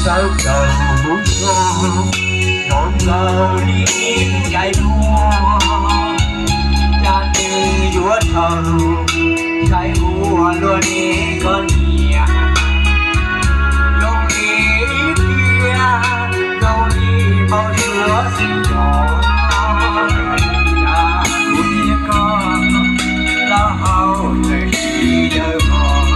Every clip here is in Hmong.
Sawv daws mus xyuas, zoo nkaus li ncaim muag, cas nws yuav dhau sai ua luaj ne koj niam. Zoo li ib pliag, zoo li npau suav xwb los, cas kuv thiab koj los hauv tawm si dawb vog.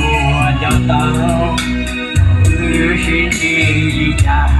Ua cov tau wb sib ntsib li cas.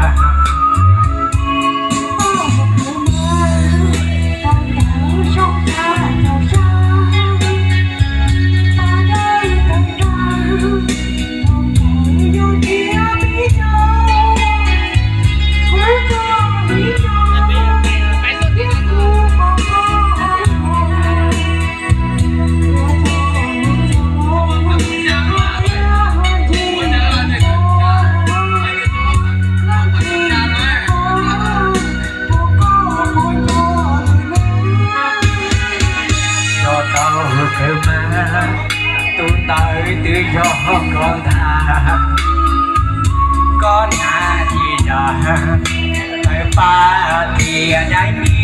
Tau kawg mas, tus ntawd twb yog koj ntag. Koj hnav tsis zam tawv paj tias dai mi,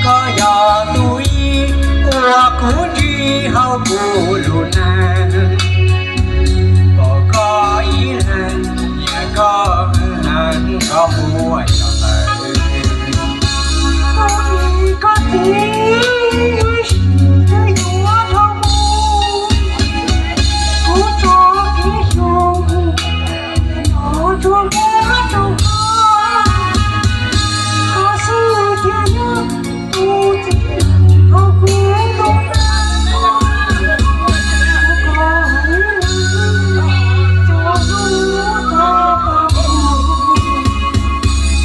koj yog tus ib uas kuv ntsib hauv kuv lub neej. Pom koj ib leeg, nyiam koj heev, koj muaj cov ntawd. Koj txiv, sim twb yuav dhau mus, kuv tso kev xyuas, no tsuas muab rau koj, koj xwb thiaj yog tus txiv hauv kuv lub neej.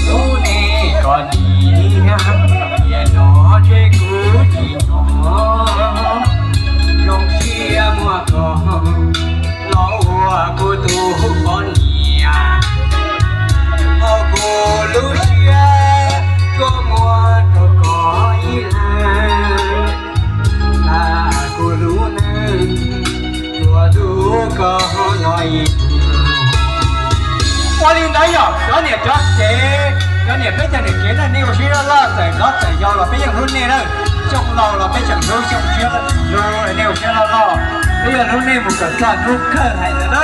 Lub neej koj niam, tiam no ntshe kuv tsis hnov, zoo siab muaj koj los ua kuv tus poj niam. Hauv kuv lub siab tsuas muaj rau koj ib leeg, tas kuv lub neej tsuas hlub koj no ib tug. Ua li ntawd yog cov niam cov txiv, cov niam peb cov niam txiv na, nej ua siab loj loj, txawm hlob txawm yau los peb yeej hlub nej na. Xyoo laus los peb tseem hlub, xyoo tshiab hlub, nej ua siab loj loj, peb yuav hlub nej mus kom txog hnub kawg hais ntawd na.